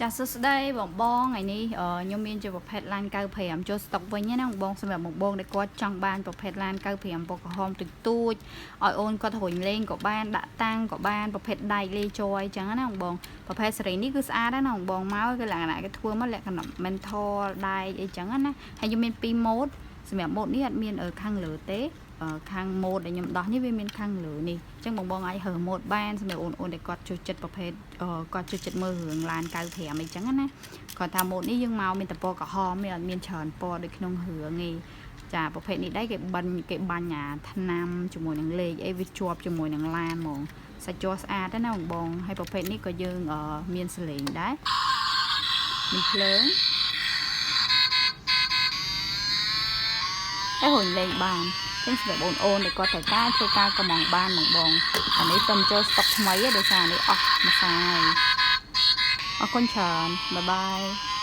ចាសួស្តីបងបងថ្ងៃនេះខ្ញុំមានជាប្រភេទឡាន95ចូលស្តុកវិញណាបងបងសម្រាប់បងបងដែលគាត់ចង់បានប្រភេទឡាន95ពណ៌ក្រហមទូចទូចឲ្យអូនគាត់រុញលេងក៏បានដាក់តាំងក៏បានប្រភេទដែកលេជ័យអញ្ចឹងណាបងបងប្រភេទសេរីនេះគឺស្អាតណាស់បងបងមកគឺលក្ខណៈគេធ្វើមកលក្ខណៈ metal ដែកអីចឹងណាហើយខ្ញុំមាន2ម៉ូដសម្រាប់ម៉ូដនេះអត់មានខាងលើទេខាងម៉ូដដែលខ្ញុំដោះនេះវាមានខាងលើនេះអញ្ចឹងបងបងអាចរើសម៉ូដបានសម្រាប់អូនអូនដែលគាត់ចូលចិត្តប្រភេទគាត់ចូលចិត្តមើលរឿងឡាន95អីចឹងណាគាត់ថាម៉ូដនេះយើងមកមានតែពណ៌ក្រហមទេអត់មានច្រើនពណ៌ដូចក្នុងរឿងទេចាប្រភេទនេះដែរគេបិណ្ឌគេបាញ់អាថ្នាំជាមួយនឹងលេខអីវាជាប់ជាមួយនឹងឡានហ្មងសាច់ជ័រស្អាតណាស់បងបងហើយប្រភេទនេះក៏យើងមានសលេងដែរមានភ្លើងហើយរុញលេងបានចឹងសម្រាប់បងអូនដែលគាត់ត្រូវការធ្វើការកំងបានបងបងអានេះទៅចូលស្តុកថ្មីដោយសារនេះអស់មួយសាយអរគុណច្រើនបាយបាយ។